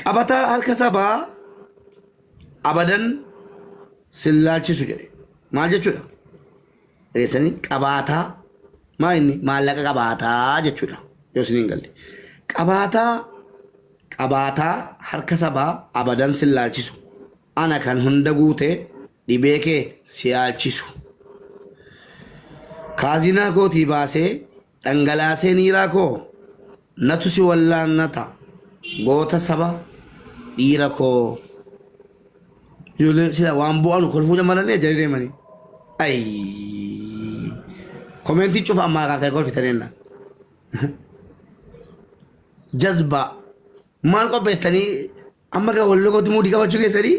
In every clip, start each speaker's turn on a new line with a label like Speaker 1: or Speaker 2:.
Speaker 1: Qabataa harka sabaa abadan sin laalchisu jedhe. Maal jechuudha? Dhageessanii qabaataa maa inni maallaqa qabaataa jechuudha yoo isin hin galle. Qabaataa qabaataa harka sabaa abadan sin laalchisu. Ana kan hunda guute dhibee kee si yaalchisu. Kaazinaa kootii baasee dhangalaasee niiraa koo natu si wallaannata goota saba dhiira koo. Ijoollee sila waan bu'anu kolfuu jammaranii ajjanii deemanii. Ayii. Komeentii cufa ammaa kaaftee kolfitanii jennaan. Jazbaa. Maal qopheessitanii amma gaa wal logotti muudii qabachuu keessanii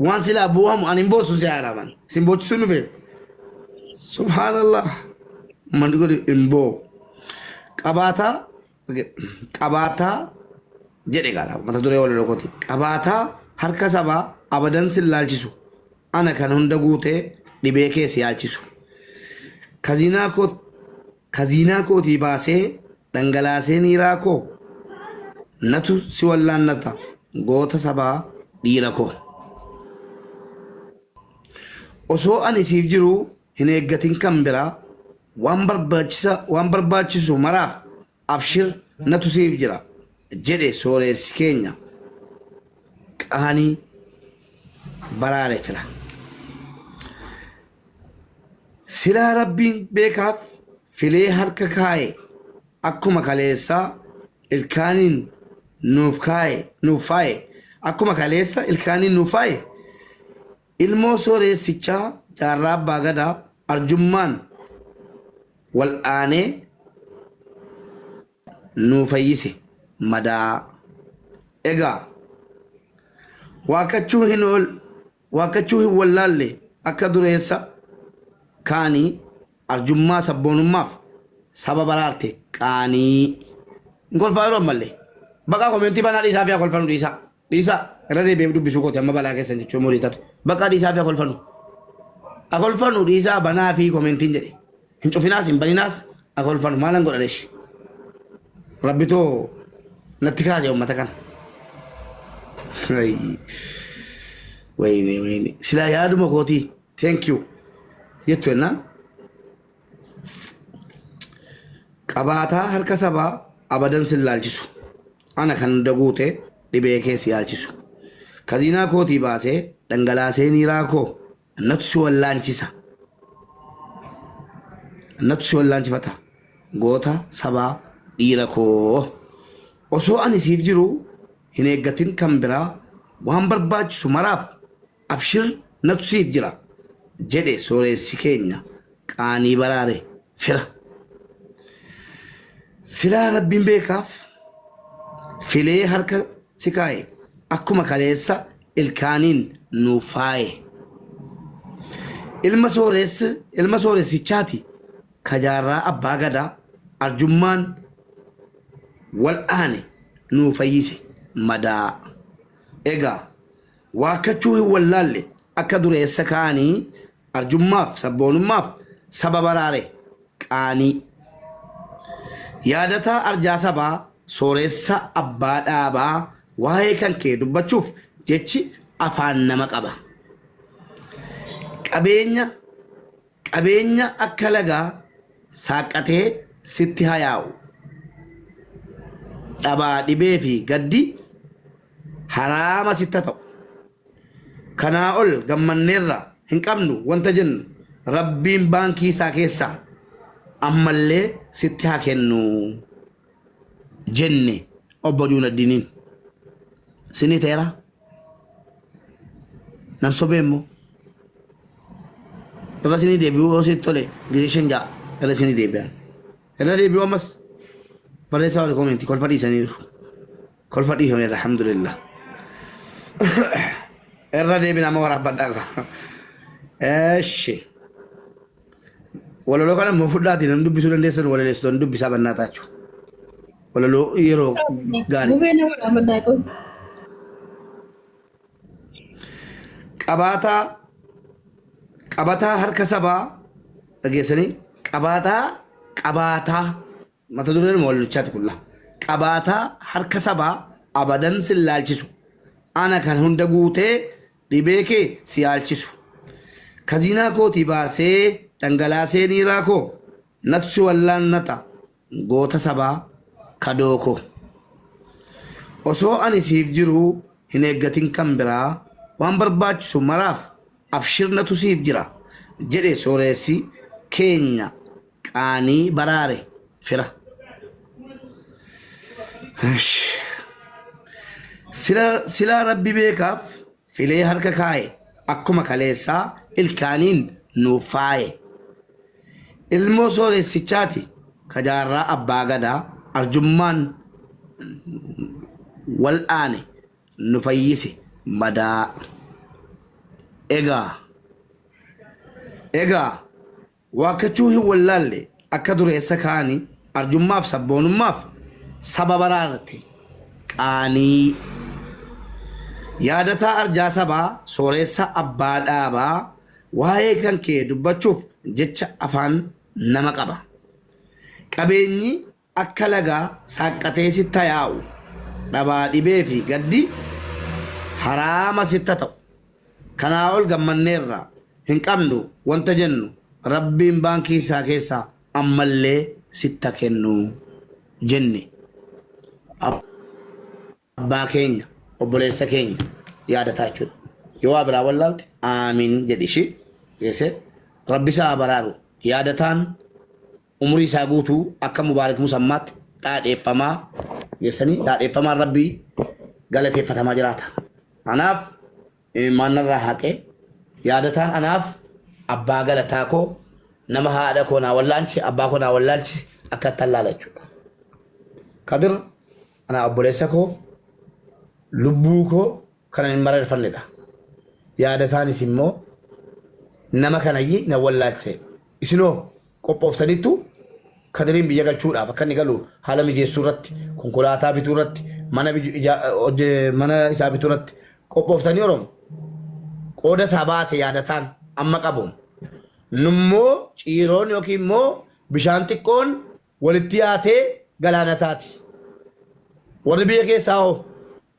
Speaker 1: waan silaa bu'amu ani hin boossu si haaraman. Isin boochisuun dhufe. Subhaanallah. Manni kun hin boo. Qabaataa qabaataa jedhe gaala mata duree wal logotti. Qabaataa harka sabaa abadan sin laalchisu. Ana kan hunda guutee dhibee kee si yaalchisu. Kaziinaa koo Kaziinaa kootii baasee dhangalaasee niiraa koo Natu si wallaannata goota sabaa dhiira koo. Osoo ani siif jiruu hin eeggatin kan biraa waan barbaachisa waan barbaachisu maraaf abshir natu siif jira jedhe sooreessi keenya qaanii baraare fira. Silaa Rabbiin beekaaf filee harka kaaye akkuma kaleessaa ilkaaniin nuuf kaaye nuuf faaye akkuma kaleessa ilkaaniin nuuf faaye ilmoo sooreessichaa Jaarraa Abbaa Gadaa arjummaan wal'aanee nuu fayyise madaa. Egaa waakkachuu hin ool Waakkachuu hin wallaalle akka dureessa kaanii arjummaa sabboonummaaf saba baraarte qaanii. Hin kolfaa yeroo ammallee. Baqaa komeentii banaa dhiisaa fi haa kolfanu dhiisaa. Dhiisaa irra deebi'ee dubbisuu kooti amma balaa keessan jechuun moderator. Baqaa dhiisaa fi haa kolfanu. Haa kolfanu dhiisaa banaa fi komeentiin jedhe. Hin cufinaas hin baninaas haa kolfanu maalan godha reeshi. Rabbitoo natti kaase uummata kana. Ayii. Wayne wayne silaa yaaduma kootii thank you jettu jennaan. Qabaataa harka sabaa abadan sin laalchisu. Ana kan hunda guute dhibee kee si yaalchisu. Kaziinaa kootii baasee dhangalaasee niiraa koo Natu si wallaanchisa. Natu si wallaancifata. Goota sabaa dhiira koo. Osoo ani siif jiruu hin eeggatin kan biraa waan barbaachisu maraaf abshir natu siif jira jedhe sooreessi keenya qaanii baraare fira. Silaa Rabbiin beekaaf filee harka si kaaye akkuma kaleessa ilkaaniin nuuf faaye. Ilma sooreessi ilma sooressichaati ka jaarraa abbaa gadaa arjummaan wal'aane nuu fayyise madaa. Egaa waakkachuu hin wallaalle akka dureessa kaanii arjummaaf sabboonummaaf saba baraare qaanii. Yaadataa arjaa sabaa sooressa abbaa dhaabaa waa'ee kan kee dubbachuuf jechi afaan nama qaba. Qabeenya qabeenya akka lagaa saaqqatee sitti haa yaa'u. Dhabaa dhibee fi gaddi haraama sitta ta'u. Kanaa ol gammanneerra hin qabnu wanta jennu Rabbiin baankii isaa keessaa ammallee sitti haa kennu jenne obbo Juunaddiiniin. Sinii ta'eera? Nan sobee immoo. Irra sinii deebi'uu yoo sitti tole gisee shan ja'a irra sinii deebi'a. Irra deebi'uu ammas barreessaa warri koomentii kolfa dhiisaniiru. Kolfa dhiifameera alhamdulillah. Irra deebina amma waraabbadhaa. Eshi. Walaloo kana immoo fudhaatii namni dubbisuu dandeessan walaleessitoonni dubbisaa bannaa taachuu. Walaloo yeroo gaarii.
Speaker 2: Mubee nama dhaabbadhaa qoy.
Speaker 1: Qabaataa qabataa harka sabaa dhageessanii qabaataa qabaataa Mata dureen walichaati kulla. Qabaataa harka sabaa abadan sin laalchisu. Ana kan hunda guutee dhibee kee si yaalchisu. Kaziinaa kootii baasee dhangalaasee niiraa koo natu si wallaannata goota sabaa kadoo koo. Osoo ani siif jiruu hin eeggatin kan biraa waan barbaachisu maraaf abshir natu siif jira jedhe sooreessi keenya qaanii baraare fira. Silaa rabbi beekaaf filee harka kaaye akkuma kaleessaa ilkaaniin nuuf faaye. Ilmoo sooressichaati ka jaarraa abbaa gadaa arjummaan wal'aane nu fayyise madaa. Egaa egaa Waakkachuu hin wallaalle akka dureessa kaani arjummaaf sabboonummaaf saba baraarte qaanii. Yaadataa arjaa sabaa sooreessa abbaa dhaabaa waa'ee kan kee dubbachuuf jecha afaan nama qaba. Qabeenyi akka lagaa saaqqatee sitta yaa'u dhabaa dhibee fi gaddi haraama sitta ta'u. Kanaa ol gammanneerra, hin qabnu wanta jennu Rabbiin baankii isaa keessaa ammallee sitta kennu jenne. Abbaa keenya, obboleessa keenya yaadataa jechuudha. Yoo waa biraa wallaalte aamiin jedhi ishii geesse Rabbi isaa haa baraaru. Yaadataan umurii isaa guutuu akka Mubaarik Musammaatti dhaadheeffamaa geessanii dhaadheeffamaan Rabbii galateeffatamaa jiraata. Anaaf imimmaan narraa haqe yaadataan anaaf abbaa galataa koo nama haadha koo naa wallaalche abbaa koo naa wallaalche akka itti allaala jechuudha. Kadir anaa obboleessa koo lubbuu koo kanan hin mararfannedha. Yaadataanis immoo nama kanayyi na wallaalche. Isinoo qophooftaniittu Kadiriin biyya galchuudhaaf akka inni galu haala mijeessuu irratti, konkolaataa bituu irratti, mana biju- ijaa- hojje- mana isaa bituu irratti qophooftanii Oromo. Qooda isaa baate yaadataan amma qabuun. Nummoo ciiroon yookiin immoo bishaan xiqqoon walitti yaatee galaana taati. Warri biyya keessaa hoo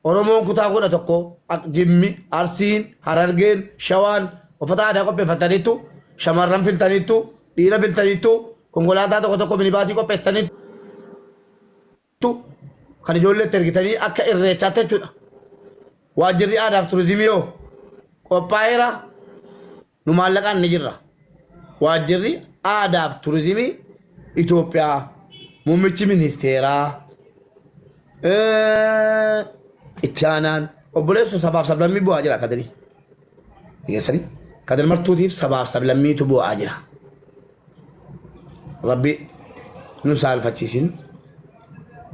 Speaker 1: Oromoon kutaa 11 Jimmi, Arsiin, Harargeen, Shawaan uffata aadaa qopheeffattaniittu, shamarran filtaniittu, dhiira filtaniittu, konkolaataa tokko tokko minibaasii qopheessitaniittu, kan ijoolleetti ergitanii akka irreechaatti jechuudha. Waajjirri aadaaf turizimii hoo qophaa'eera nu maallaqaan ni jirra. Waajjirri aadaaf turizimii Itoophiyaa muummichi ministeeraa itti aanaan obboleessa sabaaf sablammii bu'aa jira kadirii. Geessanii kadir martuutiif sabaaf sablammiitu bu'aa jira. Rabbi nu saalfachiisin.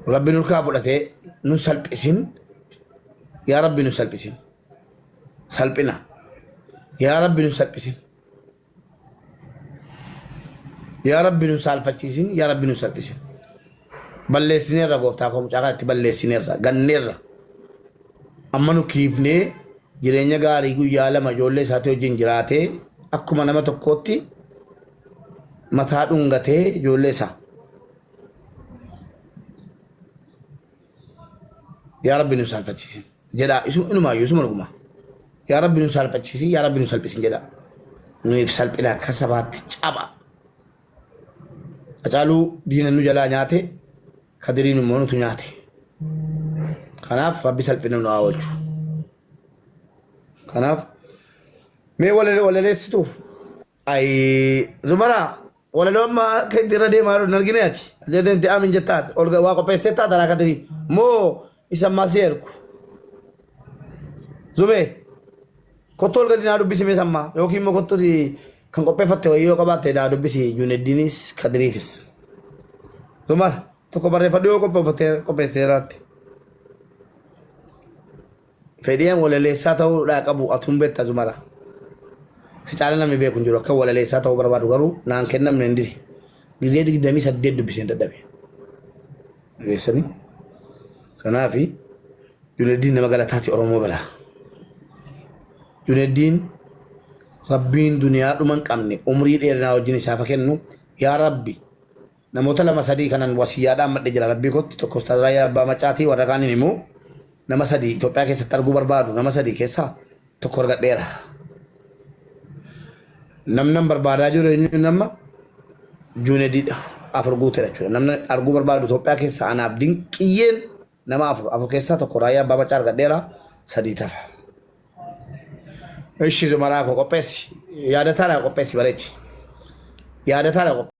Speaker 1: Rabbi nurkaa fudhatee nu salphisin. Yaa Rabbi nu salphisin. Salphina. Yaa Rabbi nu salphisin. Yaa Rabbi nu saalfachiisin. Yaa Rabbi nu salphisin. Balleessineerra gooftaa koo mucaa kanatti balleessineerra ganneerra. Amma nu kiifnee jireenya gaarii guyyaa lama ijoollee isaatii wajjin jiraatee akkuma nama tokkootti mataa dhungatee ijoollee isaa. Yaa Rabbi nu saalfachiisin jedhaa isu inumaayyuu isuma dhuguma. Yaa Rabbi nu saalfachiisin yaa Rabbi nu salphisin jedhaa. Nuyiif salphina akka sabaatti caba. Hacaaluu diina nu jalaa nyaate Kadiriin immoo nutu nyaate. Kanaaf Rabbi salphina nu haa oolchu. Kanaaf mee walaleessitu ayi Zumara walaloo amma akka itti irra deemaa jiru hin argine ati. Ajajanti amin jettaa ol waa qopheessitee taata laa Kadirii moo isa ammaa si ergu. Zumee kottu ol gadi naa dubbisi mee sammaa yookiin immoo kottu kan qopheeffatte wayii yoo qabaatte naa dubbisi Juneddiinis Kadiriifis. Zumara tokko barreeffadhu yoo qopheeffatte qopheessiteeraatti. Fedhiin walaleessaa ta'uudhaa qabu atuun beekta Zumara. Si caala namni beeku hin jiru akka walaleessaa ta'uu barbaadu garuu naan kennamne hin didi. Gizee 28 dubbiseen dadhabe. Dhageessanii? Kanaafi Juneddiin nama galataati Oromoo bira. Juneddiin Rabbiin duniyaa dhuma hin qabne umrii dheerinaa wajjin isaaf haa kennu. Yaa Rabbi namoota lama sadii kanan wasiyyaa dhaammadhe jira Rabbii kootti tokko Ustaaz Raayyaa Abbaa Maccaatii warra kaaniin himu. Nama sadii Itoophiyaa keessatti arguu barbaadu nama sadii keessaa tokko argadheera. Namni barbaadaa jiru eenyu nama Juunediidha. Afur guuteera jechuudha. Namni arguu barbaadu Itoophiyaa keessaa anaaf dinqiyyeen nama afur. Afur keessaa tokko Raayyaa Abbaa Maccaa argadheera. Sadii tafa. Ishi zumaraa koo qopheessi. Yaadataadhaa qopheessi bareechi. Yaadataadhaa qopheessi.